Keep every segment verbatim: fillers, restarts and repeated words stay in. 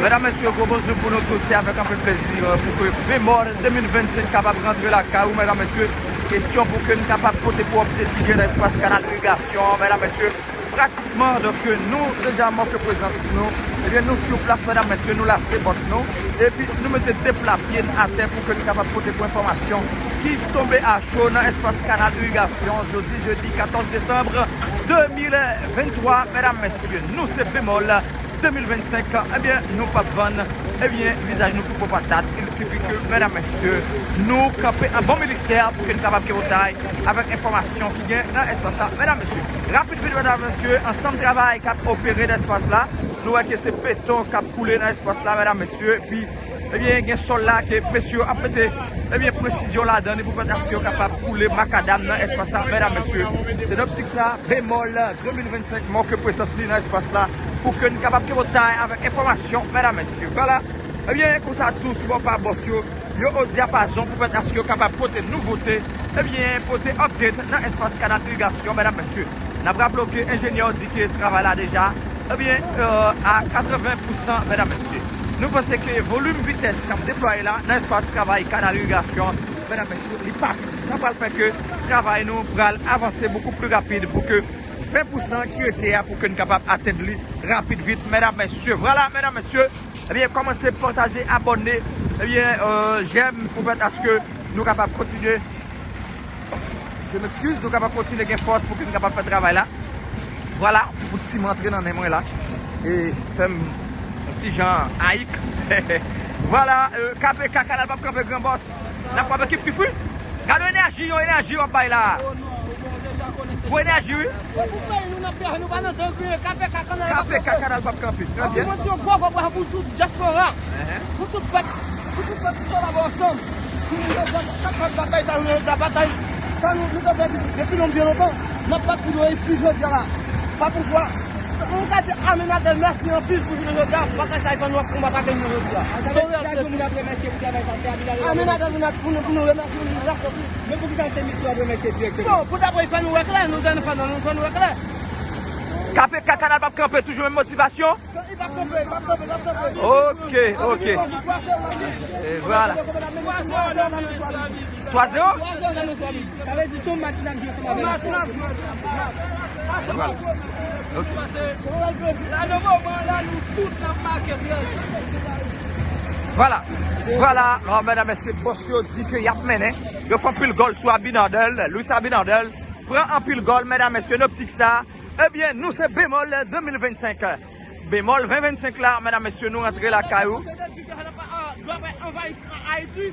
Medam, mesye, gwo bonjou pou nou tout. Se avèk anpil plezi, euh, pou ke Bemòl de mil vennsenk kapab rantre lakay ou, medam, mesye. Kesyon pou ke n kapab pote pou update ki gen nan espas kanal irigasyon, medam, mesye. Pratikman, donk, nou deja make prezans nou. Ebyen, nou sou plas, medam, mesye, nou lase bòt nou. Epi, nou mete de pla pye n atè pou ke n kapab pote pou enfòmasyon ki tonbe a cho nan espas kanal irigasyon. Jodi, jedi katòz desanm de mil venntwa, medam, mesye, nou se Bemòl de mil vennsenk, ebyen, nou p ap vann, ebyen, vizaj nou tou pran patat. Il sifi ke, medam, mesye, nou kanpe an bon militè pou ke n kapab gen botay avèk enfòmasyon ki gen nan espas la. Medam, mesye, rapid vit, medam, mesye, ansanm travay k ap opere nan espas la. Nou wè ke se beton k ap koule nan espas la, medam, mesye, epi, ebyen, gen sòl la ke mesye yo ap mete, ebyen, presizyon ladan li pou pèmèt aske yo kapab koule makadam nan espas la, medam, mesye. Se nan optik sa, Bemòl de mil vennsenk make prezans li nan espas la pou ke n kapab gen botay avèk enfòmasyon, medam, mesye. Vwala. Ebyen, konsa tou, sou bò pa bòs yo, yo o dyapazon pou pèmèt aske yo kapab pote nouvote, ebyen, pote update nan espas kanal irigasyon, medam, mesye. N ap raple w ke enjenyè yo di ke travay la deja, ebyen, euh, a katreven pousan, medam, mesye. Nou panse ke volim vitès k ap deplwaye la nan espas travay kanal irigasyon, medam, mesye, li pa piti. Sa pral fè ke travay nou pral avanse bokou pli rapid pou ke ven pousan ki rete a pou ke n kapab atenn li rapid vit, medam, mesye. Vwala, medam, mesye. Ebyen, kòmanse pataje, abòne, ebyen, euh, jèm pou pèmèt aske nou kapab kontinye. Je m'excuse, nou kapab kontinye gen fòs pou ke n kapab fè travay la. Vwala, ti bout siman antre nan nen mwen la. E fè m yon ti jan ayik. Vwala, euh, K P K, kanal p ap kanpe, gran bòs. N ap frape kif kif, wi. Gade enèji, yon enèji w ap bay la. Gwo enèji, wi. Pou peyi nou, n ap travay, nou pa nan dan griyen. K P K, kanal p ap kanpe. K P K, kanal p ap kanpe. Trè byen. Yon gwo, gwo bravo pou tout dyaspora. Pou tout pèp, pou tout pèp ki kolabore ansanm. Pou nou fè batay sa, nou fè batay sa, nou te pèdi depi lontan, byen lontan. N ap bat pou nou reyisi jodi a la. Pa pou vwa. Nou ka di Aminadèl mèsi anpil pou jounen jodi a. Batay sa, e pa nou ap konbat avè l jodi a. Se yon reyalite. Aminadèl, nou ap, pou nou, pou nou remèsye nou, mèsi anpil. Men poukisa se misye w ap remèsye direktè? Bon, pou dapre li fè nou wè klè, nou fè nou, fè nou, fè nou wè klè. K P K, kanal p ap kanpe, toujou menm motivasyon. Li p ap kanpe, li p ap kanpe, li p ap kanpe. Ok, ok. E vwala. Twa zewo? Sa vle di se yon match n ap jwe ansanm avè misye. Vwala. Ok. La, nan moman la, nou tout n ap make trè. Vwala. Vwala. Alò, medam, mesye, bòs yo di ke y ap mennen. Yo fè anpil gòl sou Abinader, Luis Abinader. Pran anpil gòl, medam, mesye, nan optik sa. Ebyen, nou se Bemòl de mil vennsenk. Bemòl ven vennsenk la, medam, mesye, nou rantre lakay ou. Dwa fè anvayisman Ayiti,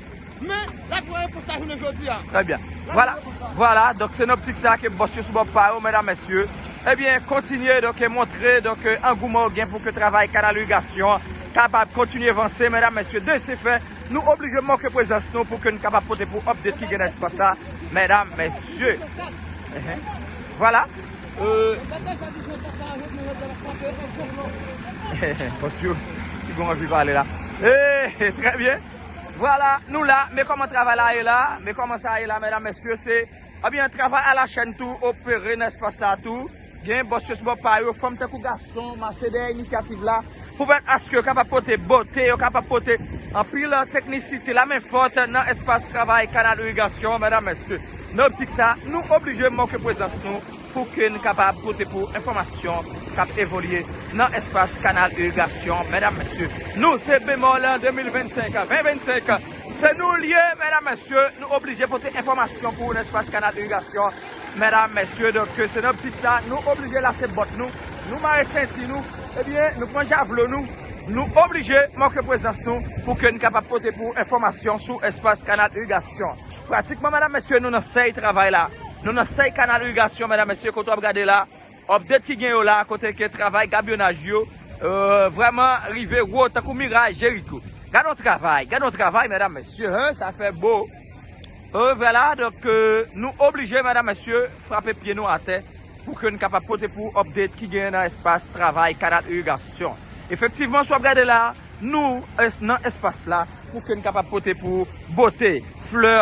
men l ap gen repons la jounen jodi a. Trè byen. Vwala, vwala, donk se nan optik sa ke bòs yo sou bò pa yo, medam, mesye. Ebyen, kontinye, donk, montre, donk, angouman w gen pou ke travay kanal irigasyon kapab kontinye vanse, medam, mesye. De se fè, nou oblije make prezans nou pou ke n kapab pote pou update ki gen nan espas la, medam, mesye. Vwala. Euh, Pòs yo, ki gon anvi pale la. Eh, trè byen. Vwala, nou la. Men kòman travay la ye la. Men kòman sa ye la, medam, mesye. Se, ebyen, travay a la chèn tou opere nan espas la tou. Gen bòs yo sou bò pa yo, fanm tankou gason, mache dèyè inisyativ la. Pou pèmèt aske yo kapab pote bote, yo kapab pote anpil teknisite, la men fòt nan espas travay kanal irigasyon, medam, mesye. Nan optik sa, nou oblije make prezans nou pou ke n kapab pote pou enfòmasyon k ap evolye nan espas kanal irigasyon, medam, mesye. Nou se Bemòl de mil vennsenk, ven vennsenk. Se nou l ye, medam, mesye. Nou oblije pote enfòmasyon pou ou nan espas kanal irigasyon, medam, mesye. Donk, se nan optik sa, nou oblije lase bòt nou, nou mare senti nou, ebyen, nou pran javlo nou, nou oblije make prezans nou pou ke n kapab pote pou enfòmasyon sou espas kanal irigasyon. Pratikman, medam, mesye, nou nan sèy travay la. Nou nan sèy kanal irigasyon, medam, mesye, kote w ap gade la. Update ki gen yo la, kote ke travay gabyonaj yo, euh, vrèman rive wo tankou miray Jeriko. Gade yon travay, gade yon travay, medam, mesye, hein, sa fè bo. Euh, vwala, donk, euh, nou oblije, medam, mesye, frape pye nou atè pou ke n kapab pote pou update ki gen nan espas travay kanal irigasyon. Efektivman, si w ap gade la, nou es-, nan espas la pou ke n kapab pote pou bote, flè,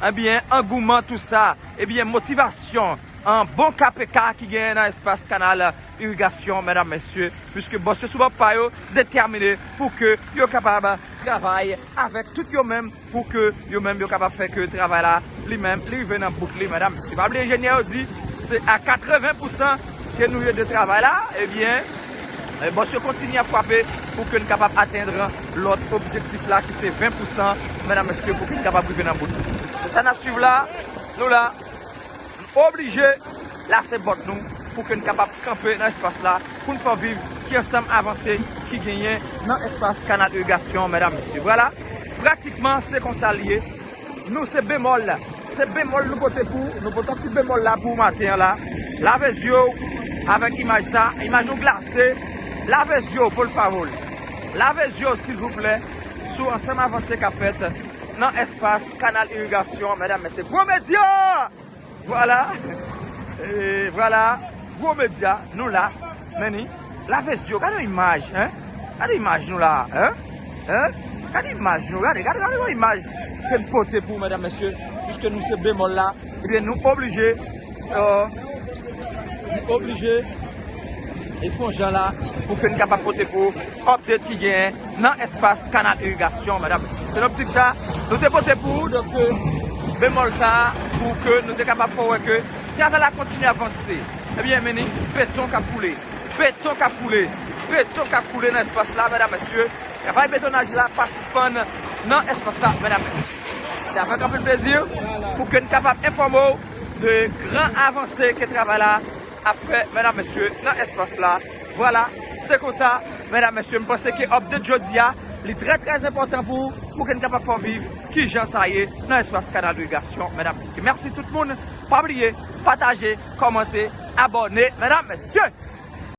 ebyen, angouman, tou sa, ebyen, motivasyon, an bon K P K ki genyen nan espas kanal irigasyon, medam, mesye, piske bòs yo sou bò pa yo detèmine pou ke yo kapab travay avèk tout yo menm, pou ke yo menm yo kapab fè ke travay la, li menm, li rive nan bout li, medam, mesye. Pa bliye, enjenyè yo di se a katreven pousan ke nou ye de travay la, ebyen, e, bòs yo kontinye ap frape pou ke n kapab atenn lòt objektif la ki se ven pousan, medam, mesye, pou ke n kapab rive nan bout. Se sa n ap swiv la, nou la. Oblije lase bòt nou pou ke n kapab kanpe nan espas la, pou n fè viv ki ansanm avanse ki genyen nan espas kanal irigasyon, medam, mesye. Vwala, pratikman se konsa l ye. Nou se bemòl, se bemòl nou pote pou, nou pote ti bemòl la pou maten an la. Lave zye w avèk imaj sa, imaj nou glase. Lave zye w, por favor. Lave zye w, silvouplè, sou ansanm avanse k ap fèt nan espas kanal irigasyon, medam, mesye. Gwo medya! Vwala. E vwala. Gwo medya, nou la. Men ni. Lave zye w, gade yon imaj, en? Gade imaj nou la, en? En? Gade imaj nou, gade, gade, gade yon imaj ke n pote pou medam, mesye, piske nou se bemòl la, ebyen, nou oblije, e, nou oblije e fè yon jan la pou ke n kapab pote pou update ki genyen nan espas kanal irigasyon, medam, mesye. Se nan optik sa, nou te pote pou ou, donk, e, bemòl sa, pou ke nou te kapab fè wè ke travay la kontinye avanse. Ebyen, men ni, beton k ap koule. Beton k ap koule. Beton k ap koule nan espas la, medam, mesye. Travay betonaj la pa sispann nan espas la, medam, mesye. Se avèk anpil plezi pou ke n kapab enfòme w de gran avanse ke travay la ap fè, medam, mesye, nan espas la. Vwala, se konsa, medam, mesye, m panse ke update jodi a, li trè, trè enpòtan pou ou, pou ke n kapab fè w viv kijan sa ye nan espas kanal irigasyon, medam, mesye. Mèsi tout moun. Pa bliye, pataje, kòmante, abòne, medam, mesye.